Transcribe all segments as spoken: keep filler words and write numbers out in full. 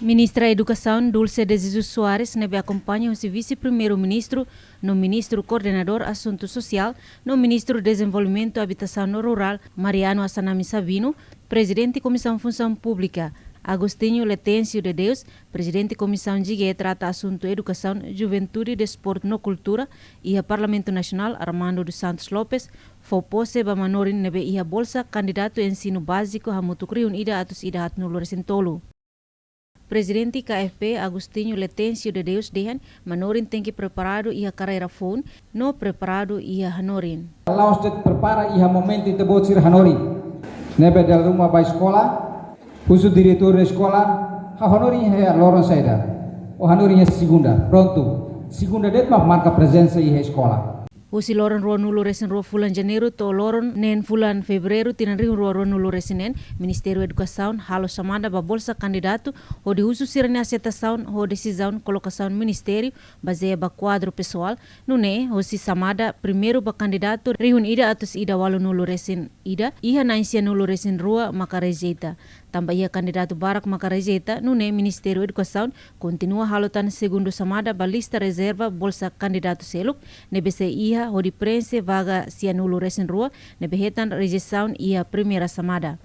Ministra Edukasaun Dulce de Jesus Soares ne'ebé akompaña husi Vise-Primeiru-Ministru no Ministru Koordenadór Asuntu Sosiál no Ministru Dezenvolvimentu Abitasaun no Rurál, Mariano Assanami Sabino, Prezidente Komisaun Funsaun Públika, Agostinho Letêncio de Deus, Prezidente Komisaun G G Trata Asuntu Edukasaun, Juventude, Desportu no Kultura iha Parlamentu Nasionál, Armando dos Santos Lopes, fó pose ba manorin ne'ebé iha bolsa kandidatu ensinu báziku hamutuk rihun ida atus ida haatnulu resin tolu. Prezidente K F P, Agostinho Letêncio de Deus, dehan manorin tenke preparadu iha karreira foun no preparadu iha hanorin. La'ós de'it prepara iha momentu ita-boot sira hanorin. Ne'ebé dala ruma ba eskola, husu diretór eskola, ha'u hanorin iha loron saida. Ó hanorin iha segunda. Prontu. Segunda de'it mak marka prezensa iha eskola. Husi loron ruanulu resin rua fulan Janeiru to'o loron neen fulan Fevereiru tinan rihun rua ruanulu resin neen, Ministériu Edukasaun halo xamada ba bolsa kandidatu hodi husu sira-nia aseitasaun ho desizaun kolokasaun ministériu bazeia ba kuadru pesoál, nune'e hosi xamada primeiru ba kandidatu rihun ida atus ida ualunulu resin ida iha na'in sianulu resin rua maka rejeita. Tanba iha kandidatu barak maka rejeita, nune'e Ministériu Edukasaun kontinua halo tan segundu xamada ba lista rezerva bolsa kandidatu seluk ne'ebé sei iha hodi prenxe vaga sianulu resin rua ne'ebé hetan rejeisaun iha primeira xamada.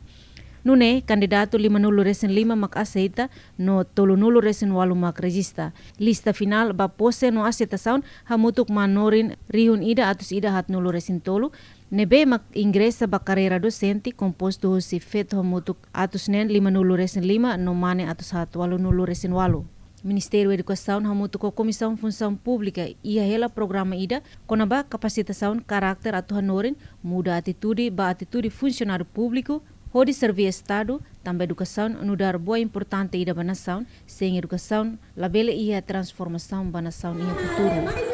Nune'e kandidatu limanulu resin lima mak aseita no tolunulu resin ualu mak rejista. Lista finál ba pose no aseitasaun hamutuk manorin rihun ida atus ida haatnulu resin tolu ne'ebé mak ingresa ba karreira dosente kompostu husi feto hamutuk atus neen limanulu resin lima no mane atus haat ualunulu resin ualu. Ministériu Edukasaun hamutuk ho Komisaun Funsaun Públika iha hela programa ida kona-ba kapasitasaun karakter atu hanorin muda atitude ba atitude funsionáriu públiku hodi serví Estadu, tanba edukasaun nu'udar buah importante ida ba nasaun, sein edukasaun labele iha transformasaun ba nasaun iha futuru.